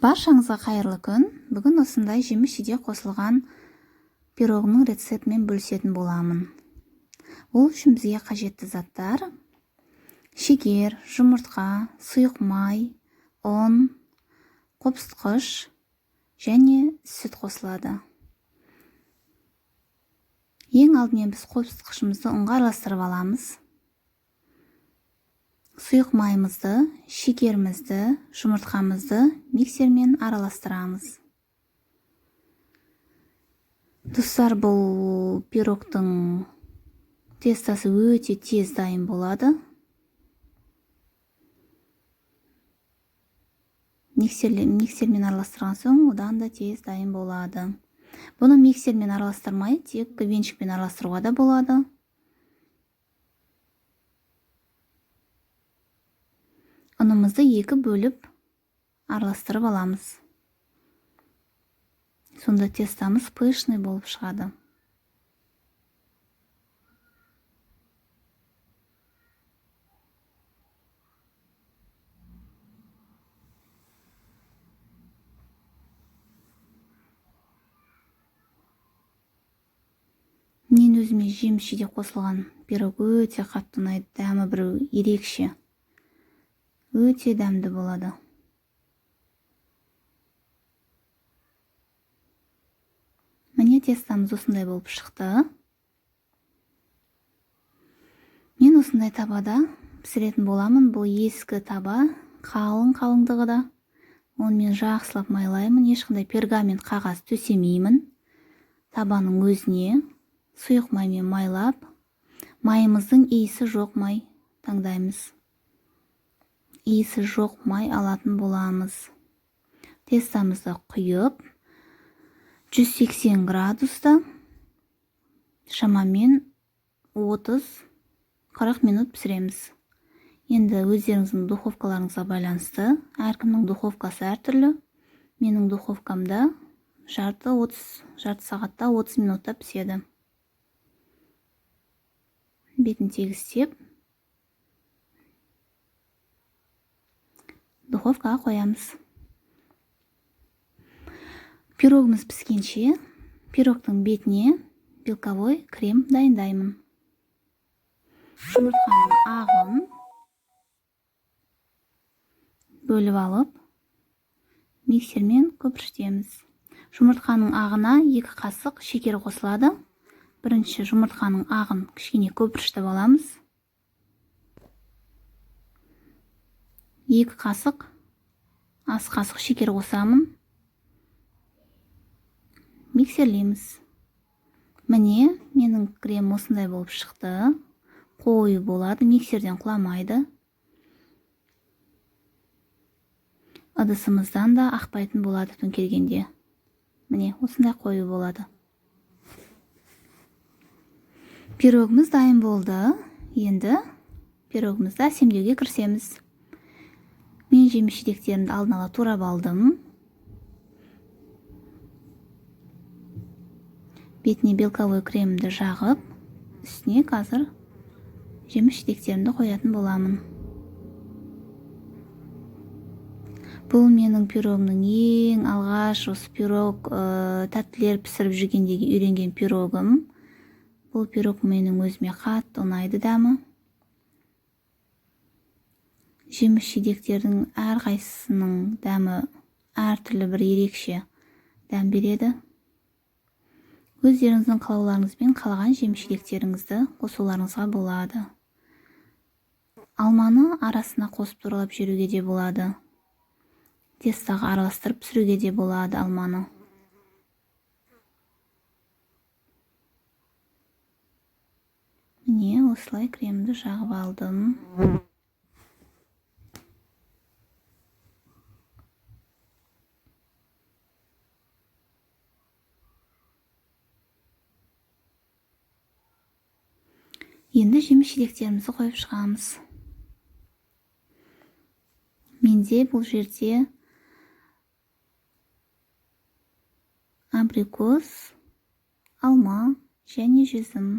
Баршаңызға қайырлы күн. Бүгін осындай жеміс-жидек қосылған пирогымның рецептімен бөлісетін боламын. Ол үшін бізге қажетті заттар: шекер, жұмыртқа, сұйық май, ұн, қопсытқыш және сүт қосылады. Ең алдымен біз қопсытқышымызды ұнға араластырып аламыз. Сұйық майымызды, шекерімізді, жұмыртқамызды миксермен араластырамыз. Достар, бұл пирогтың тестасы өте тез дайын болады. Миксермен араластырған соң одан да тез дайын болады. Бұны миксермен араластырмай, тек венчикпен араластыруға да болады. Ұнымызды екі бөліп араластырып аламыз. Сонда тестамыз пышный болып шығады. Мен өзіме жеміс-жидек қосылған пирог өте қатты ұнайды, дәмі бір ерекше. Өте дәмді болады. Міне тестамыз осындай болып шықты. Мен осындай табада пісіретін боламын. Бұл ескі таба, қалың қалыңдығы да. Оны мен жақсылап майлаймын, ешқандай пергамент қағаз төсемеймін. Табаның өзіне сұйық маймен майлап, майымыздың иісі жоқ май таңдаймыз. Иісі жоқ май алатын боламыз. Тестамызды құйып, 180 градуста шамамен 30-40 минут пісіреміз. Енді өздеріңіздің духовкаларыңызға байланысты, әркімнің духовкасы әртүрлі. Менің духовкамда жарты сағатта 30 минутта піседі. Бетін тегістеп духовкаға қоямыз. Пирогымыз піскенше пирогтың бетіне белковой крем дайындаймын. Жұмыртқаның ағын бөліп алып, миксермен көпіршітеміз. Жұмыртқаның ағына 2 қасық шекер қосылады. Бірінші жұмыртқаның ағын кішкене көпіршітіп аламыз. 2 қасық, ас қасық шекер қосамын. Миксерлейміз. Міне, менің крем осындай болып шықты. Қою болады, миксерден құламайды. Ыдысымыздан да ақпайтын болады төңкергенде. Міне, осындай қою болады. Пирогымыз дайын болды. Енді пирогымызды әсемдеуге кірісеміз. Мен жеміс-жидектерімді алдын ала турап алдым. Бетіне белковой кремді жағып, үстіне қазір жеміс-жидектерімді қоятын боламын. Бұл менің пирогымның ең алғаш осы пирог, тәттілер пісіріп жүргендегі үйренген пирогым. Бұл пирог менің өзіме қатты ұнайды дәмі. Жеміс-жидектердің әрқайсысының дәмі әртүрлі бір ерекше дәм береді. Өздеріңіздің қалауларыңызбен қалаған жеміс-жидектеріңізді қосуларыңызға болады. Алманы арасына қосып туралап жеруге де болады. Тестаға араластырып пісіруге де болады алманы. Міне, осылай кремді жағып алдым. Енді жеміс-жидектерімізді қойып шығамыз. Менде бұл жерде абрикос, алма және жүзім.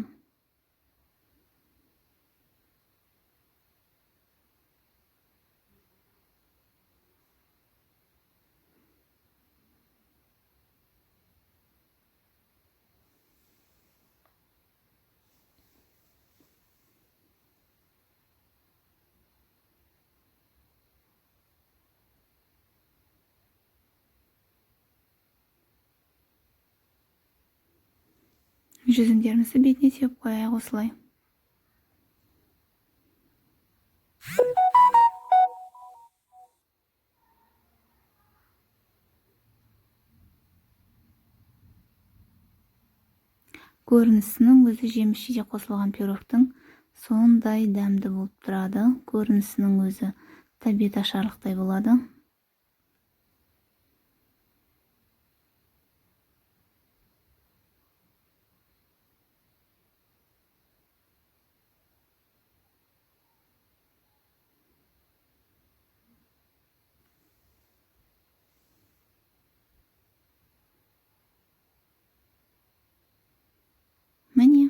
Жүзімдерімізді бетіне сеуіп қояйық осылай. Көрінісінің өзі жеміс жидек қосылған пирогтың сондай дәмді болып тұрады. Көрінісінің өзі тәбет ашарлықтай болады. Міне,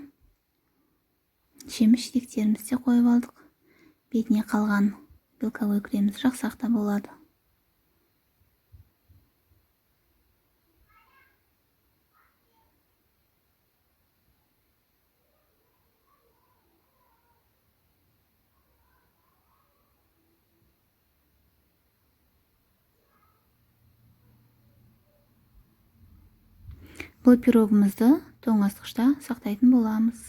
жеміс жидектерімізді де қойып алдық. Бетіне қалған белковой кремімізді жақсақ та болады. Бұл пирогымызды тоңазытқышта сақтайтын боламыз.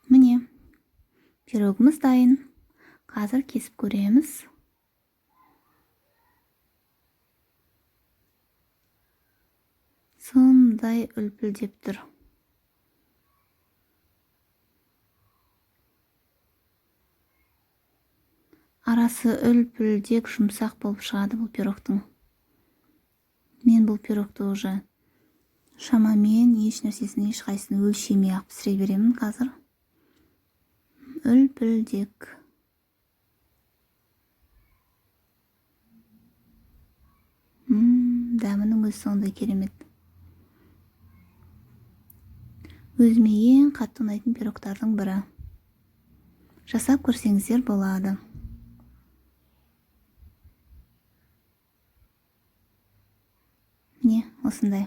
Міне, пирогымыз дайын. Қазір кесіп көреміз. Сондай үлпілдеп тұр. Арасы үлпілдек жұмсақ болып шығады бұл пирогтың. Мен бұл пирогты уже шамамен еш нәрсесін, ешқайсысын өлшемей ақ пісіре беремін қазір. Үлпілдек. Дәмінің өзі сондай керемет. Өзіме ең қатты ұнайтын пирогтардың бірі. Жасап көрсеңіздер болады. Міне, осындай.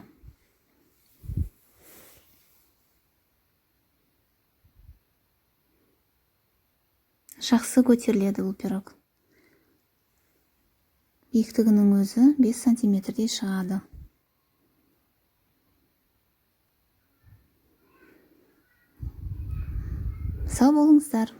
Жақсы көтеріледі бұл пирог. Биіктігінің өзі 5 сантиметрдей шығады. Сау болыңыздар.